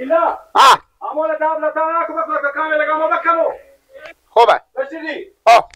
ایلا امول دابلا تا کو بخور کامل لگا ما بکنو. خوبه. بشیدی. ها.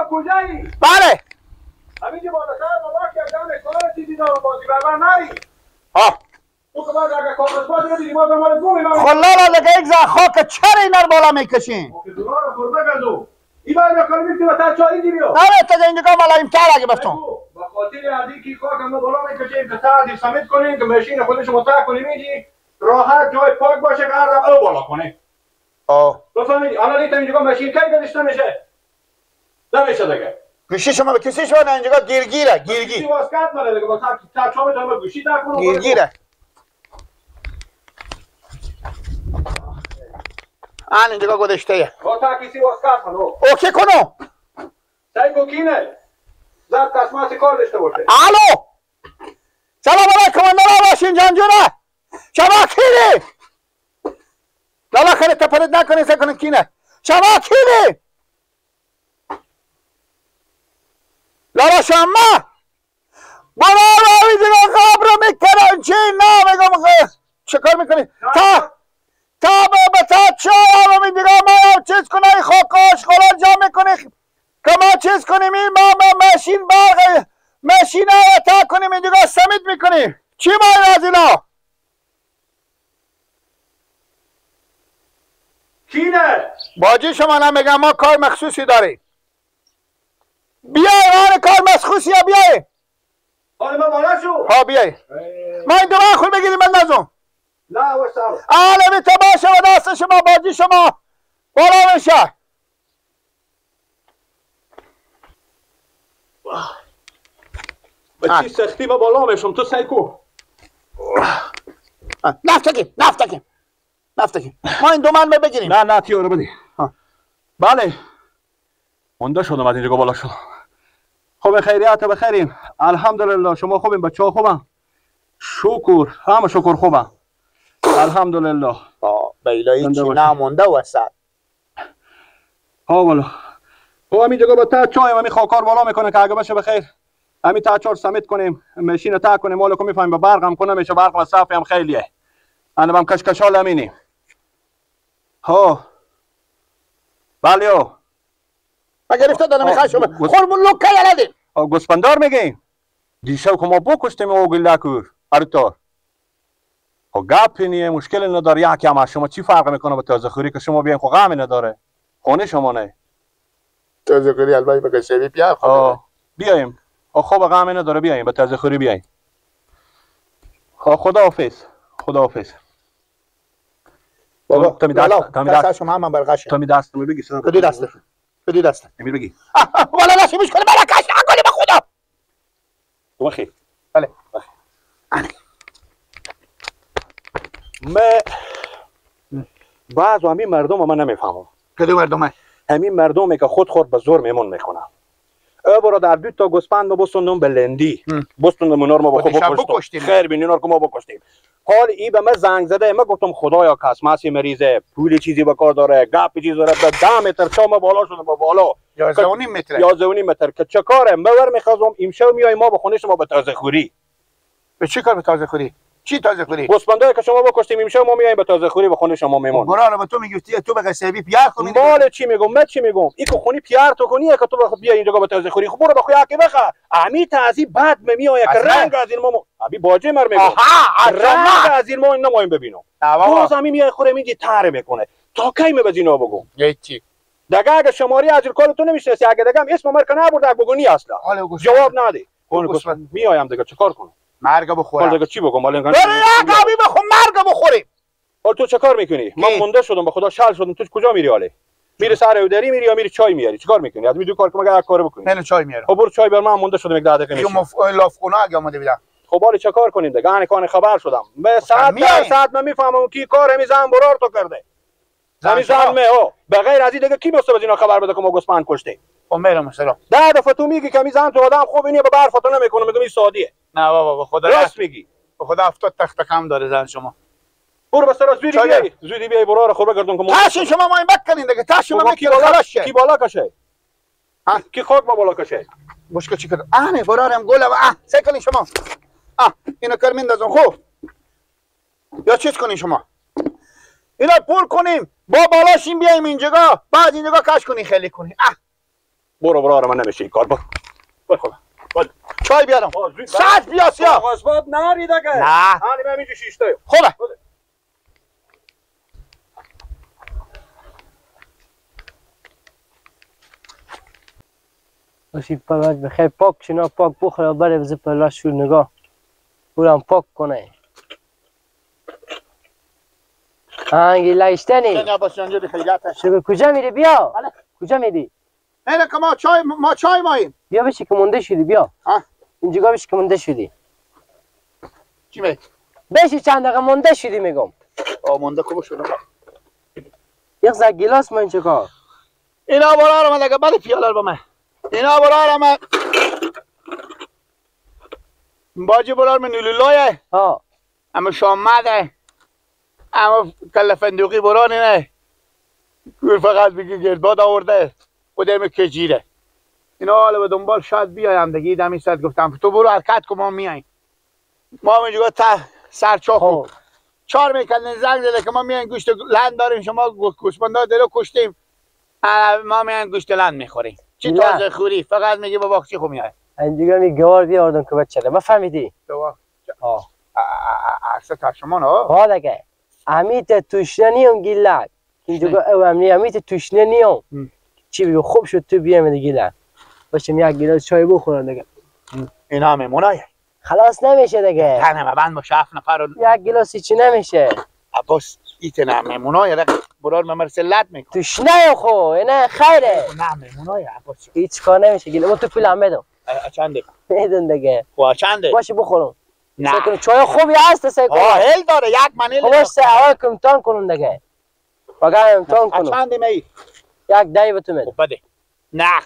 کجایی؟ بله. همینجا بالا سر بابا که دم کار چیزی دارم بازی بربر نری. ها. تو که باید اگه کاغذ بازی رو دیدی ما به مال گومی من. خلالا لگه یک زن خاک چرا اینا رو بالا میکشین؟ که دورا رو خورده گزو. این باید بکنی می‌تونی تا چای اینجی بیا. نه تا اینجا ملایم تر اگه بفتون. با خاطر از اینکه خاک ما بالا میکشیم که تا سمیت کنیم که ماشین خودش متع کنیم اینجی راحت جای پاک باشه که هر رو بالا کنه. آه. بفهمیدی؟ الان این اینجا ماشین کی گذاشته میشه؟ نمیشه دیگه. گوشی شما به کسی شما اینجا گیرگیره گیرگیر. گوشی واسکت مال دیگه با تا چا بتونم گوشی تا کنم. گیرگیره. آن اینجا گذاشته. با تا کسی واسکت مال. اوکی کنو. سعی کو کینه. زاد قسمت کار داشته باشه. الو. سلام علیکم اندرا باشین جان جونه. شما کینه؟ لالا خیلی تپرد نکنی سعی کنین کینه. شما کینه؟ لالا شما برو روی دیگه قبر رو میکنن چی نه میگم چه کار میکنی؟ تا تا به تا چه رو دیگه ما چیز کنه خاکاش خلال جا میکنی که ما چیز کنیم این ما ماشین برق ماشین رو تا کنیم این دیگه سمیت میکنیم چی ما از اینا؟ کینه؟ باجی شما نمیگم ما کار مخصوصی داریم. بیای آن کار مخصوصی ها بیای. آره من بالا شو. ها بیای. ما این دوباره خود بگیریم من نزون. نه وستا. آره تو باشه و دست شما باجی شما بالا میشه. با چی سختی ما بالا میشم تو سعی کو. نفتکیم نفتکیم نفتکیم. ما این دو من بگیریم. نه نه تیاره بدی. بله. مونده شدم از اینجا بالا شدم. خب خیریت بخیریم الحمدلله. شما خوبیم؟ بچه‌ها خوبم؟ شکر همه شکر خوبم الحمدلله. بیلایی چی نمونده وسط. ها والا خب همینجا با تا چای همین خاکار بالا میکنه که اگه بشه بخیر همین تا چهار سمیت کنیم ماشین تا کنیم مالکو میفهمیم به برق هم کنه میشه برق مصرف هم خیلیه. انا بم کشکشال همینیم. ها بله ما گرفته دادم میخوای شما خور لوکه یلدیم. گوسفندار میگیم دیشب که ما بکشتیم او گلکور ارتار. خب گپی نیه مشکل نداره. یکی هم از شما چی فرق میکنه با تازه خوری که شما بیاین؟ خب غمی نداره خونه شما نه تازه خوری البته بگه بیار خب بیایم. خب غمی نداره بیایم با تازه خوری بیایم. خداحافظ خداحافظ. بابا دست شما هم برقشه. تو می دستمو بگی. کدی دست بدی دست امیر بگی. والا نشه میش کنه برکش نکنی به خدا. بخیر. بله من بعض همین مردم من نمیفهمم. کدوم مردمه؟ همین مردمی که خود خود به زور میمون میکنن. او برادر در دو تا گوسفند بسوندم به لندی. بسوندم اونا رو ما با خود بکشتیم. خیر بین اینا رو ما بکشتیم. حال ای به من زنگ زده ما گفتم خدایا کس ماسی مریضه پول چیزی به کار داره گپ چیزی داره به 10 متر چا بالا شده با بالا 11.5 متر 11.5 متر که چه کاره ما ور میخوام امشب میای ما به خونه شما به تازه خوری. به چی کار به تازه خوری؟ چی تازه خوری؟ گوسفندایی که شما بکشتیم امشب ما میایم به تازه خوری به خونه شما میمون. برا به تو میگفتی تو به قصابی پیار خو میدی. مال چی میگم؟ من چی میگم؟ ای که خونی پیار تو کنی که تو بخ بیا اینجا به تازه خوری. خب برو بخو یکی بخ. امی تازی بعد میای که رنگ از این ما ابی باجه مر میگم. آها رنگ از این ما نمایم ببینم. باز امی میای خوره میگی تاره میکنه. تا کی میبزینا بگو؟ هیچ. دگه اگه شماری از کار تو نمیشناسی اگه دگم اسم مر که نبرده بگو نی اصلا. جواب ندی. میایم دیگه چیکار کنم؟ مرگ بخورم. حالا دیگه چی بگم؟ حالا برو یک بخور مرگ بخوریم. حالا تو چه کار میکنی؟ من مونده شدم به خدا شل شدم. تو کجا میری حالا؟ میری سر اودری میری یا میری چای میاری؟ چیکار میکنی؟ از می دو کار که مگه یک کار بکنی؟ نه چای میارم. خب برو چای بیار من مونده شدم یک 10 دقیقه میشه. لافخونه اگه اومده بیدم. خب حالا چه کار کنیم دیگه؟ ان کان خبر شدم. به ساعت در ساعت من میفهمم کی کار همی زن برار تو کرده. همین زن می ها به غیر از این دیگه کی میسته از اینا خبر بده که ما گوسفند کشته؟ خب میرم سلام. ده دفعه تو میگی که می زن تو آدم خوب اینه به برف تو نمیکنه، میگم این سادیه. نه بابا به خدا راست میگی. به خدا 70 تخت کم داره زن شما. برو بس راست زودی بیای، زودی بیای برو رو خب بگردون که تاشین شما ما این بکنین دیگه، تاشین ما کی بالا کی بالا کشه؟ ها کی خاک با بالا کشه؟ مشکل چی کرد؟ نه برارم گلم سه کنین شما. اینو کار میندازم خوب. یا چیز کنین شما؟ اینا پر کنیم با بالاشیم بیایم اینجا، بعد اینجا کش کنین خیلی کنین. برو برو من نمیشه این کار با. بخور. چای بیارم. ساعت بیا سیا. آغاز نری دیگه. نه. حالی من اینجا شیشته. خوبه. باشی پرواز بخیر پاک شنا پاک بخوره بره بزه پلاش شور نگاه اورم پاک کنه. آنگی لایشتنی شو کجا میری بیا؟ کجا میری؟ نه که ما چای ما چای ماییم. بیا بشی که مونده شدی بیا. اینجا بشی که مونده شدی. چی می؟ بشی چند دقیقه مونده شدی میگم. مونده کو شدم. یک زگ گیلاس من چه کار؟ اینا برا من دیگه بعد پیاله با من. اینا برا من باجی برا من نولولایه. ها. اما شامده. اما کله فندقی برانه نه. فقط بگی گردباد آورده. خودم کجیره. اینا حالا به دنبال شاید بیایم دیگه. دمی ساعت گفتم تو برو حرکت کن ما میایم. ما اینجا تا سرچاخو چهار میکردن زنگ زده که ما میایم گوشت لند داریم شما گوسفندا دلو کشتیم ما میایم گوشت لند میخوریم. چی تازه خوری فقط میگی بابا چی خو میای. اینجا می گوار بیاردم که بچه ما فهمیدی. تو اصلا شما نه. ها دیگه امیت توشنه نیوم گیلک. اینجا او امنی امیت توشنه نیوم. چی بگو خوب شد تو بیام دیگه گیلک. باشم یک گیلاس چای بخورم دیگه. اینا میمونای. خلاص نمیشه دیگه. تنه بند باشه 7 نفر یک گیلاس چی نمیشه. عباس ایت نه میمونای برار ممرسه لط میکنه. توشنه خو اینا خیره. نه میمونای عباس. هیچ کار نمیشه گیلک. ما تو پول هم بدم. چنده؟ میدون دیگه. خب چنده؟ باشه بخورم. نه. چای خوبی هست سه کنم. هل داره یک منیل. خب باشه اول امتحان کنم دیگه. واقعا امتحان کنم. چند می؟ یک دایی به تو میدم. بده. نه.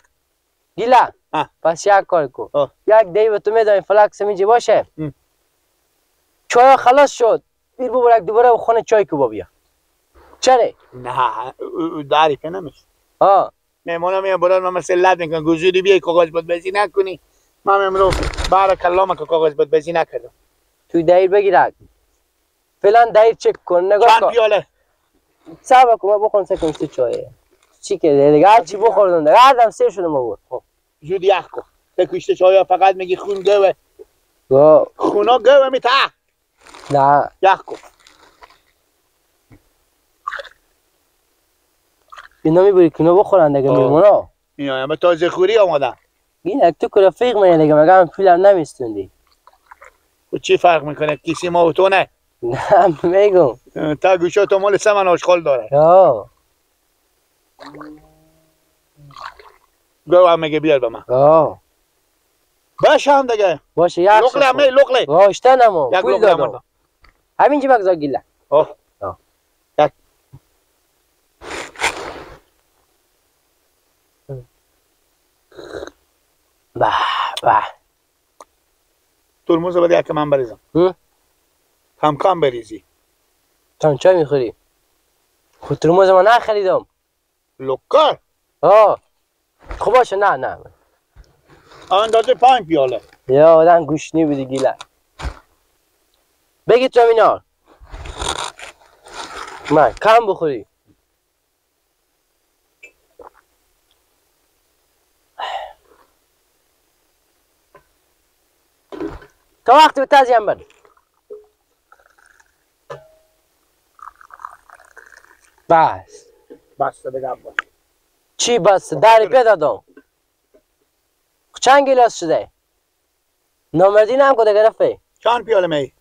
گیلا. پس یک کار کن. یک دایی به تو میدم این فلکس اینجا باشه. چای خلاص شد. بیر ببر دوباره خونه چای کو بیا. چرا؟ نه داری که نمیشه. مهمونا میان برای من مثل لد میکنن گزوری بیای کاغذ باد بازی نکنی. من امروز بارک الله که کاغذ باد بازی نکردم. توی دایر بگیرک. فعلا دایر چک کن نگاه کن. چند پیاله؟ صبر کن ما بخورم سه کنم چایه. چی که دیگه هر چی بخوردم دیگه هر سیر شدم آورد. خب زود یخ کن. تکوشته چای فقط میگی خون گوه. خونا گوه میته. نه. یخ کن. اینا میبری که اینا بخورن دیگه میمونا. میایم به تازه خوری آمادم. این تو که رفیق منی دیگه مگه پولم نمیستوندی. و چی فرق میکنه کیسی ما و تو نه؟ نه میگم. تا گوشه تو مال سه من آشغال داره. گو هم میگه بیار به من. باشه هم دیگه. باشه یک لقله هم لقله. باشه نمو. پول دادم. همینجا بگذار گیله. یک. به به. ترمز باید یک من بریزم. کم کم بریزی. چند چای میخوری؟ خود ترمز من نخریدم. لکر؟ خب باشه نه نه. اندازه 5 پیاله. یا آدم گوشنی بودی گیله. بگی تو اینا. من کم بخوری. تا وقتی به تازیم بر. بس. بس دیگه باش. چی بس؟ داری پیدا دادم. چند گیلاس شده؟ نامردی نم کده گرفته. چند پیاله می؟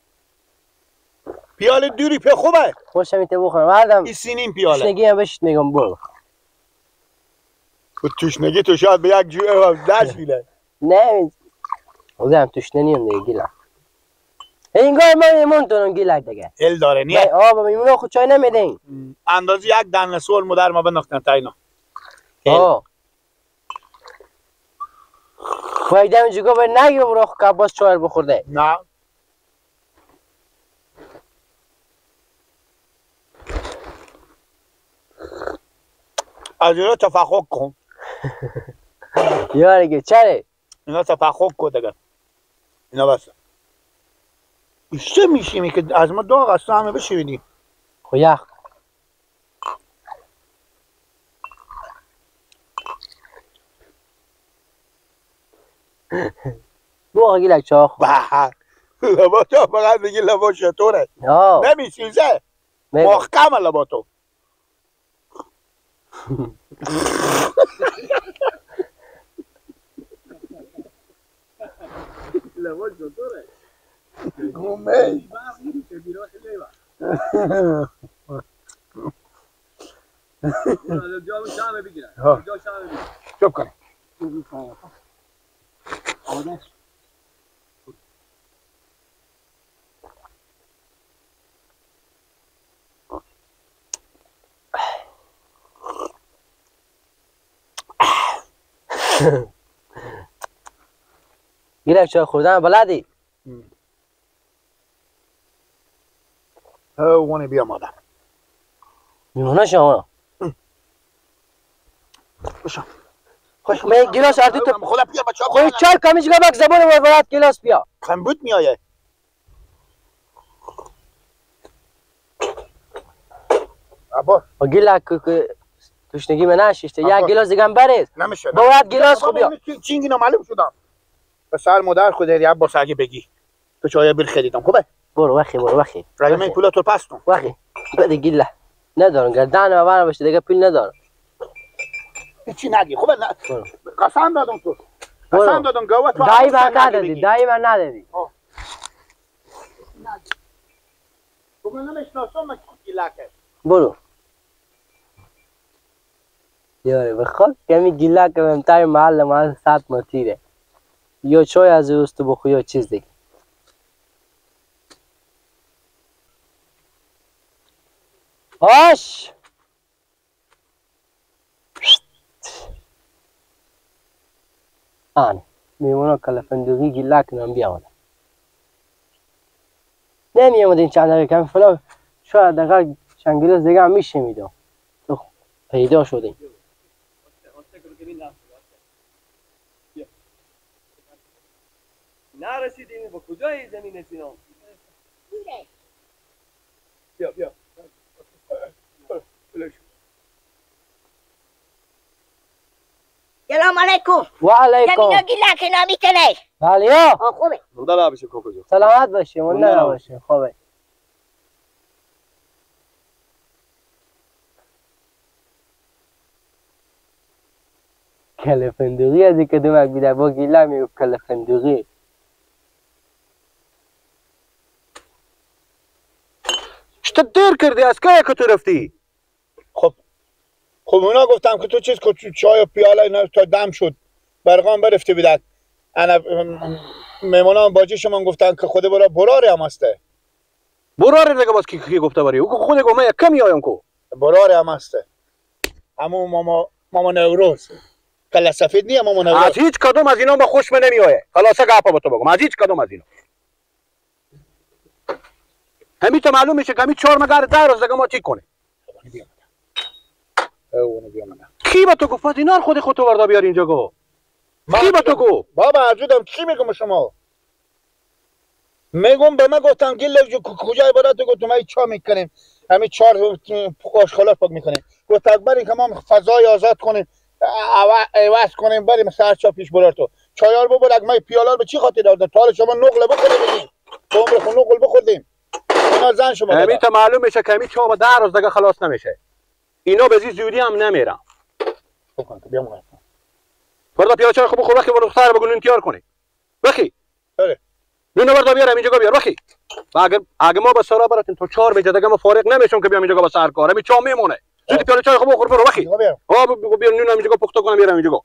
پیاله دوری پی خوبه. خوشم میته بخورم. بعدم این سینیم پیاله. تشنگی هم بشت میگم برو. تو تشنگی تو شاید به یک جو دست میله. نه. خودم تشنه نیم دیگه گیلم. اینگاه ما میمون تونم گیلک دیگه. ال داره نیه؟ آه بابا میمونه خود چای نمیدین. اندازه یک دنه سول مادر ما بنداختن تا اینا. آه. خواهی دم جگاه باید نگی برو خو کباس چای بخورده. نه. از اینا تفخق کن. یاره چره؟ اینا تفخق کن دیگه. اینا بس. چه میشیمی که از ما داغ اصلا همه بشیونی. خو یخ. بو گیلک چاخ. به لبا تو فقط میگی لبا چطوره؟ نمیسوزه. محکم لبا تو. لبا چطوره؟ گومه. چوب کنی. گیرک چای خوردن بلدی؟ اونه بیا مادر. میمونه شما. بشم. خوش من گیلاس هر تو خدا بیا بچا. خود چهار کمیش گبک زبان ورات گیلاس بیا. کمبود میایه. ابا. گیلاک تشنگی من نشیشته. یک گیلاس دیگه هم بریز. نمیشه. باید گیلاس خو بیا. چینگی نامعلوم شدم. به سر مادر خود عباس اگه بگی. تو چای بیر خریدم خوبه؟ برو وخی برو وخی. رای من پولا تو پس کن. وخی. بده گیله. ندارم گردن ما باشه دیگه پول ندارم. چی نگی خوبه نه. قسم دادم تو. قسم دادم گوه تو. دایی من ندادی. دایی من ندادی. تو من نمیشناسم من گیلکه. برو. یاره بخواد کمی گیلک بهم تای محل ما 100 متیره. یا چای از اوست بخو یا چیز دیگه. آش آن میمونا کل فندقی گیلک نام بیاوده. نمیامد چند دقیقه کم فلان شاید دقیقه چند گیلاس دیگه هم میشه میدم. تو پیدا شدیم. نرسیدیم با کجای زمین رسیدم؟ بیا بیا. سلام علیکم. و علیکم. زمینا گیلک نامیتنه. بله. خوبه. مونده نباشه کوکو جون. سلامت باشی مونده نباشه خوبه. کله فندقی از اینکه دمک بیده با گیلک میگفت کله فندقی. چطور دیر کردی؟ از کی که تو رفتی؟ خب اونا گفتم که تو چیز که چای و پیاله اینا تا دم شد برقام برفته بیدن. انا مهمانان باجی شما گفتن که خود برا براره هم هسته. براره دیگه باز کی گفته بری؟ او خود گفت من یک کمی آیم کو. براره هم هسته. همون ماما نوروز. کله سفید نیه ماما نوروز. از هیچ کدوم از اینا به خوش من نمیآیه. خلاصه گپا با تو بگم از هیچ کدوم از اینا. همین تو معلوم میشه که همین 4 مگر 10 روز دیگه ما چی کنه. کی به تو گفت اینا خود خودتو وردا بیار اینجا گو؟ کی به تو گفت؟ بابا عزیزم کی میگم شما؟ میگم به من گفتم گیل کجای برات گفتم ما چا میکنیم همین 4 آشغالا پاک میکنیم. گفت اکبر که ما فضای آزاد کنیم عوض کنیم بریم سر چا پیش برات تو چایار ببر اگه ما پیالا به چی خاطر دادم تا شما نقل بخوریم تو عمر خود نقل بخوردیم. اینا زن شما همین تا معلوم میشه که همین چا با 10 روز دیگه خلاص نمیشه. اینا به زودی هم نمیرم. بکن تو بیام. فردا پیاله چای خوب بخور وقتی برو دختر بگو نون تیار کنی. وقتی. آره. نون بردا بیارم اینجا بیار وقتی. اگه ما به سرا براتون تا 4 بجه دیگه ما فارغ نمیشم که بیام اینجا با سر کار. همین چا میمونه. زودی پیاله چای خوب بخور برو وقتی. آ بگو بیار نون اینجا پخته کنم بیارم اینجا.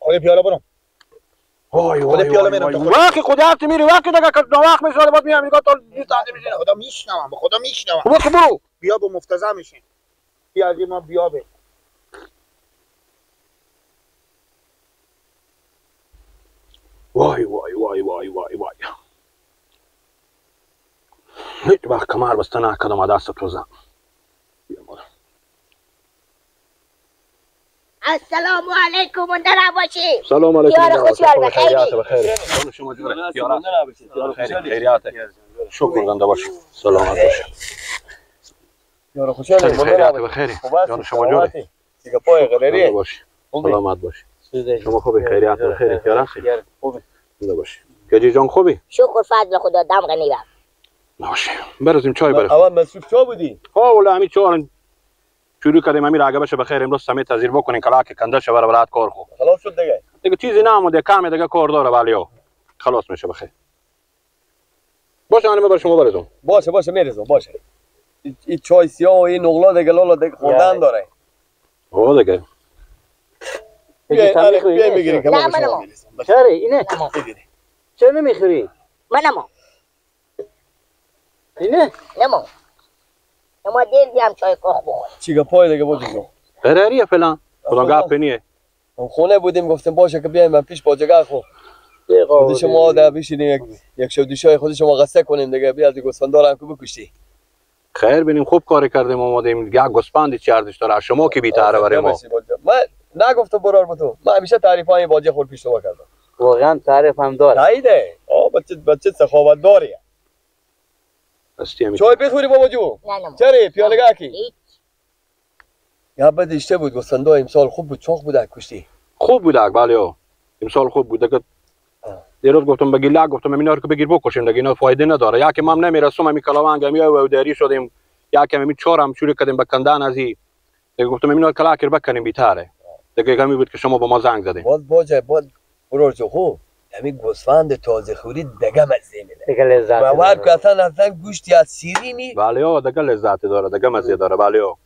آره پیاله برم. وای وای وای خدا تو میری وقتی دیگه که وقت میشه بعد میام میگه تا 2 ساعت میشه. خدا میشنوم، به خدا میشنوم. برو بیا با مفتزه میشین. بیا از ما بیا به. وای وای وای وای وای وای. هیچ وقت کمر بسته نکردم دست تو زن. السلام علیکم و باشی. سلام علیکم. یار خوشحال بخیری. بخیر. شما جوره. یار خیریات. شکر زنده باشی. سلامت باشی. یار خوشحال خیریات بخیر. جان شما جوره. دیگه پای غریری. سلامت باشی. شما خوبی؟ خیریات بخیر. یار خوبی. زنده باشی. کجی جان خوبی؟ شکر فضل خدا دم غنی بم. باشه. برزیم چای بریم. اول مصروف چا بودی؟ ها والله همین چای شروع کردیم امیر اگه بشه بخیر امروز سمیت تزیر بکنین کلاک کنده شه برای برات کار خو. خلاص شد دیگه. دیگه چیزی نمونده کم دیگه کار داره ولی خلاص میشه بخیر. باشه من برای شما برزم. باشه باشه میرزم باشه. این چای سیاه و این نقلا دیگه لالا دیگه خوردن داره. آه دیگه. بیا میگیریم که ما چرا اینه؟ چرا نمیخوری؟ منم. اینه؟ نمو. ما دیر بیام چای کاخ بخور. چی گپای دیگه بود قراریه فلان. خدا گپ نیه. خونه بودیم گفتیم باشه که بیایم من پیش باجگاه خو. خود شما در بشینیم یک شب دیشای خود شما قصه کنیم دیگه بیا از گوسفندارم که بکشی. خیر بینیم خوب کار کردیم آمادیم یک گوسفند چی ارزش داره شما که بی‌تره برای ما. من نگفتم برار به تو. من همیشه تعریف های باجه خور پیش تو کردم. واقعا تعریف هم داره. نایده. آ بچه سخاوت داریه. چای بخوری بابا جو. چرا پیاله کی؟ یا بعد اشته بود گوسفندا امسال خوب بود چاق بود کشتی. خوب بود بله امسال خوب بود دیگه. دیروز گفتم به گیلک گفتم اینا رو که بگیر بکشیم دیگه اینا فایده نداره. یا که من نمیرسم همین کلاوانگ می و دری شدیم یا که همین چهارم شروع کردیم به کندن از این دیگه گفتم اینا رو کلاکر بکنیم بیتره. دیگه کمی بود که شما با ما زنگ زدین. باز باجه باز برو جو خوب. همین گوسفند تازه خوری دیگه مزه میده. دیگه لذت داره. باور کن اصلا گوشتی از شیرینی. بله ها دیگه لذت داره دیگه مزه داره بله ها.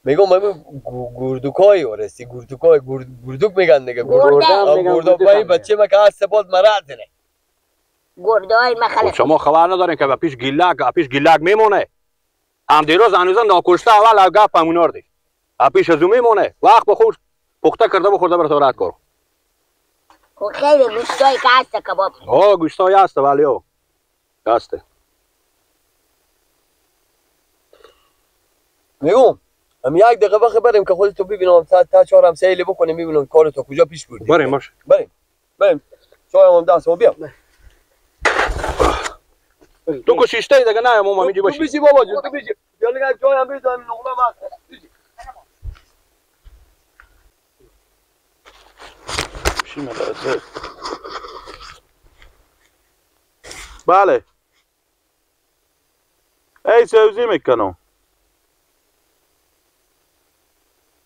میگم همین گردوکای ورسی گردوکای گردوک میگن دیگه گردوکای بچه ما که هست باز مرض نه. گردای مخلص. شما خبر ندارین که پیش گیلک پیش گیلک میمونه. هم دیروز هنوز ناکشته اول گپ همون دی. پیش از میمونه. وقت بخور پخته کرده بخورده برات رات کار. خب خیلی گوشتایی که هست کباب. آه گوشتایی هست ولی ها هست. میگم هم یک دقیقه وقت بریم که خودتو ببینم تا چهار هم سیل بکنیم میبینم کارو تا کجا پیش بردی. بریم باشه. بریم بریم چای هم دست بیا. تو که شیشته دیگه نه ما میجی باشی. تو بیشی بابا جون تو بیشی. یا دیگه چای هم بریزم نقله ما. بله ای سوزی میکنم.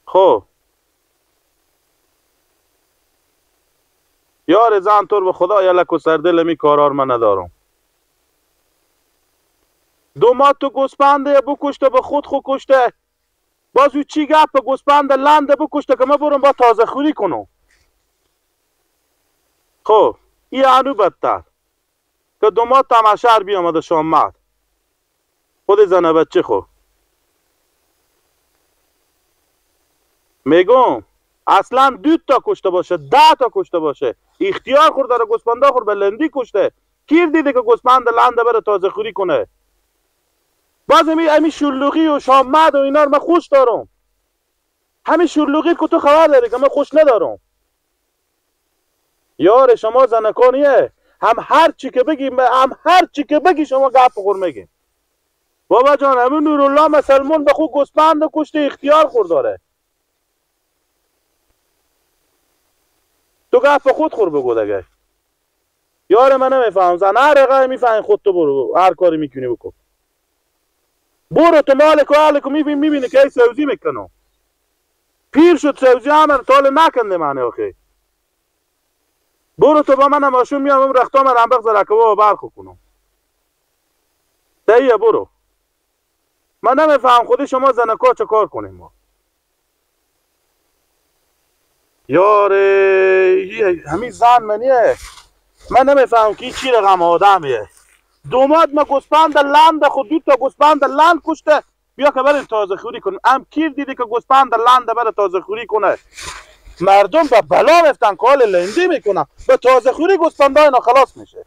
خب یار زن طور به خدا یلک و سردل می کارار من ندارم. دو ماه تو گوسپنده بکشته به خود خو کشته باز او چی گپ گوسپنده لنده بکشته که من برم با تازه خوری کنم. خب این هنو بدتر که دو ماه تمشهر بیامده شامد خود زنه بچه. خب میگم اصلا 2 تا کشته باشه 10 تا کشته باشه اختیار خورده رو گوسپنده خور به لندی کشته. کیر دیده که گوسپند لنده بره تازه خوری کنه؟ باز همی شلوغی و شامد و اینا رو من خوش دارم. همین شلوغی که تو خبر داری که من خوش ندارم. یار شما زنکانیه هم هر چی که بگی هم هر چی که بگی شما گپ خور میگی. بابا جان همین نورالله مسلمان به خود گوسپند کشته اختیار خور داره. تو گپ خود خور بگو دیگه. یار من نمیفهم زن هر رقم میفهم خود تو برو هر کاری میکنی بکن. برو تو مالک و اهلک میبینی که ای سوزی میکنم. پیر شد سوزی هم تال نکنده منه آخه. برو تو با منم آشون میام رختام رنبق زرکه و برخو کنم. دیه برو. من نمیفهم خودی شما زنکا چه کار کنیم ما. یاره همین زن منیه. من نمیفهم که چی رقم آدمیه. دوماد ما گوسفند لند خود دو تا گوسفند لند کشته، بیا که بریم تازه خوری کنیم. ام کیر دیدی که گوسفند لند بره تازه خوری کنه؟ مردم به بلا میفتن که حال لندی میکنن، به تازه خوری گوسفندای اینا خلاص میشه.